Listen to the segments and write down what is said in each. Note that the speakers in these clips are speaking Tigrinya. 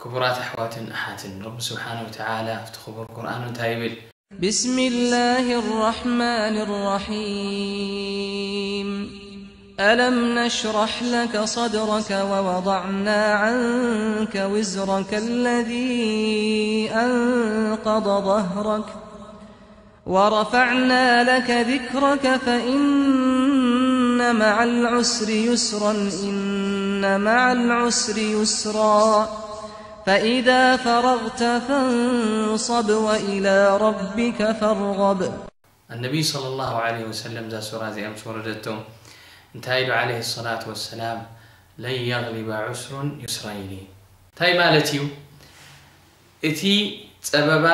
ክቡራት ኣሕዋትን ኣሓትን፣ ረቢ ስብሓነ ወተዓላ ኣብቲ ክቡር ቁርኣኑ እንታይ ይብል? بسم الله الرحمن الرحيم. ألم نشرح لك صدرك ووضعنا عنك وزرك الذي أنقض ظهرك ورفعنا لك ذكرك فإن مع العسر يسرا إن مع العسر يسرا فإذا فرغت فانصب وإلى ربك فارغب. ኣነቢይ ሰለላሁ ዐለይሂ ወሰለም እዛ ሱራ እዚኣ ምስ ወረደቶም እንታይ ኢሉ ዐለይሂ ሰላቱ ወሰላም? ለን የግሊበ ዑስሩን ዩስረይኒ። እንታይ ማለት እዩ? እቲ ጸበባ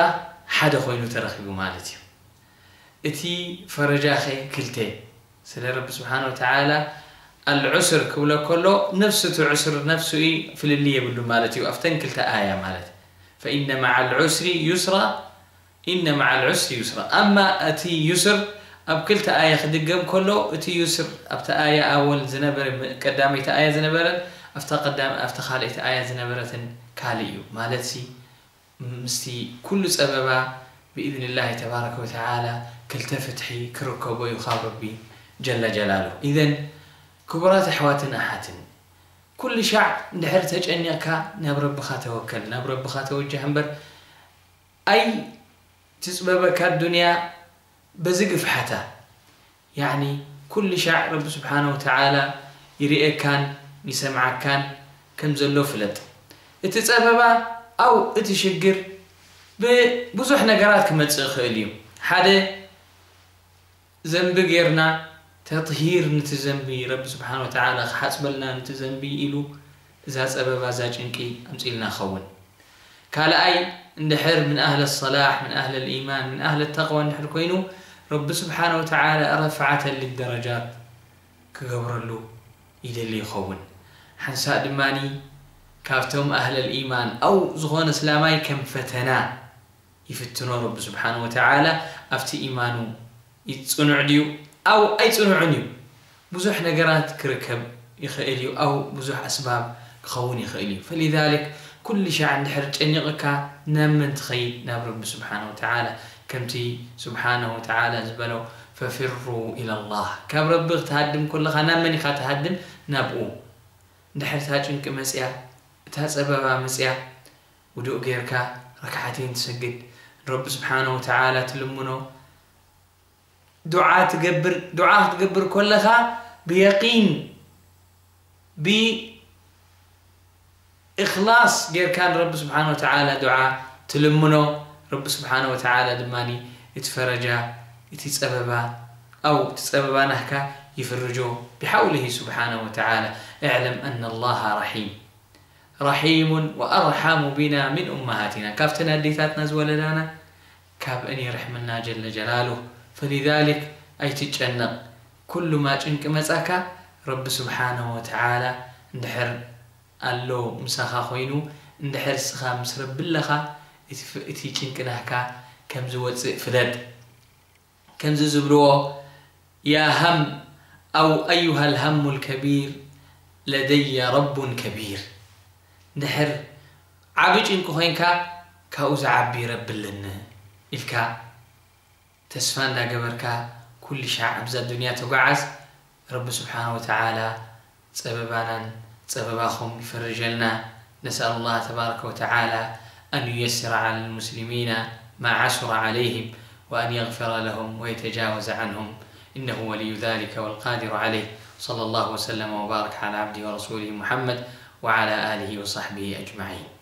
ሓደ ኮይኑ ተረኺቡ ማለት እዩ። እቲ ፈረጃኸ ክልተ። ስለ ረቢ ስብሓነ ወተዓላ ኣልዑስር ክብሎ ከሎ ነፍሱ እቲ ዑስር ነፍሱ እዩ፣ ፍልልይ የብሉ ማለት እዩ ኣብተን ክልተ ኣያ ማለት። ፈኢነ መዓ ልዑስሪ ዩስራ፣ ኢነ መዓ ልዑስሪ ዩስራ። ኣማ እቲ ዩስር ኣብ ክልተ ኣያ ክድገም ከሎ እቲ ዩስር ኣብቲ ኣያ ኣወል ዝነበረ ቀዳመይቲ ኣያ ዝነበረን ኣብታ ቀዳም ኣብታ ካልኣይቲ ኣያ ዝነበረትን ካልእ እዩ ማለት ሲ ምስቲ ኩሉ ጸበባ ብኢዝኒላሂ ተባረከ ወተዓላ ክልተ ፍትሒ ክርከቦ እዩ ካብ ረቢ ጀለ ጀላሉ። ኢዘን ክቡራት ኣሕዋትን ኣሓትን፣ ኩሉ ሻዕ እንድሕር ተጨኒቕካ ናብ ረብኻ ተወከል፣ ናብ ረብኻ ተወጀህ እምበር ኣይትጽበበካ ኣዱንያ በዚ ግፍሓታ። ያዕኒ ኩሉ ሻዕ ረቢ ስብሓነ ወተዓላ ይርእየካን ይሰምዓካን ከም ዘሎ ፍለጥ። እቲ ጸበባ ኣው እቲ ሽግር ብብዙሕ ነገራት ክመጽእ ይኽእል እዩ። ሓደ ዘንቢ ጌርና ተጥሂር ንቲ ዘንቢ ረቢ ስብሓነ ወተዓላ ክሓጽበልና ንቲ ዘንቢ ኢሉ እዛ ጸበባ እዛ ጭንቂ ኣምጺልና ኸውን። ካልኣይ እንድሕር ምን ኣህለ ሰላሕ ምን ኣህለ ልኢማን ምን ኣህለ ተቅዋ እንድሕር ኮይኑ ረቢ ስብሓነ ወተዓላ ረፍዓተ ልደረጃት ክገብረሉ ይደሊ ይኸውን። ሓንሳእ ድማኒ ካብቶም ኣህለ ልኢማን ኣው ዝኾነ እስላማይ ከም ፈተና ይፍትኖ ረቢ ስብሓነ ወተዓላ ኣብቲ ኢማኑ ይጽኑዕ ድዩ ኣው ኣይጽኑዕን እዩ። ብዙሕ ነገራት ክርከብ ይኽእል እዩ ኣው ብዙሕ ኣስባብ ክኸውን ይኽእል እዩ። ፈሊዛሊክ ኩሉ ሻዕ እንድሕር ጨኒቕካ ናብ መን ትኸይድ? ናብ ረቢ ስብሓነ ወተዓላ። ከምቲ ስብሓነ ወተዓላ ዝበሎ ፈፊሩ ኢለላህ። ካብ ረቢ ክትሃድም ከለኻ ናብ መን ኢኻ ትሃድም? ናብኡ። እንድሕር እታ ጭንቂ መጽያ እታ ጸበባ መጽያ ውዱእ ጌርካ ረክዓተይን ትሰግድ ንረቢ ስብሓነ ወተዓላ ትልምኖ ዱዓ ትገብር ዱዓ ክትገብር ከለኻ ብየቂን ብእኽላስ ጌርካ ንረቢ ስብሓነ ወተዓላ ዱዓ ትልምኖ ረቢ ስብሓነ ወተዓላ ድማ እቲ ፈረጃ እቲ ጸበባ ኣው እቲ ጸበባ ናህካ ይፍርጆ ብሓውልሂ ስብሓነ ወተዓላ። እዕለም ኣነ ላሃ ረሒም ረሒሙን ወኣርሓሙ ቢና ምን ኡመሃቲና ካብተን ኣዴታትና ዝወለዳና ካብ እን ይርሕምና ጀለ ጀላሉ። ፈሊዛሊክ ኣይትጨነቕ። ኩሉ ማ ጭንቂ መጻካ ረቢ ስብሓነሁ ወተዓላ እንድሕር ኣሎ ምሳኻ ኮይኑ እንድሕር እስኻ ምስ ረቢ ኣለኻ እቲ ጭንቂ ናህካ ከም ዝወፅእ ፍለጥ። ከምዚ ዝብልዎ ያ ሃም ኣው ኣዩሃ ልሃሙ ልከቢር ለደየ ረቡን ከቢር። እንድሕር ዓቢ ጭንቂ ኮይንካ ካብኡ ዝዓቢ ረቢ ኣለኒ ኢልካ ተስፋ እንዳገበርካ ኩሉ ሻዕ ኣብዛ ዱንያ ተጓዓዝ። ረቢ ስብሓነ ወተዓላ ጸበባናን ጸበባኹም ይፈርጀልና። نسأل الله تبارك وتعالى أن ييسر على المسلمين ما عسر عليهم وأن يغفر لهم ويتجاوز عنهم إنه ولي ذلك والقادر عليه. صلى الله وسلم وبارك على عبده ورسوله محمد وعلى آله وصحبه أجمعين.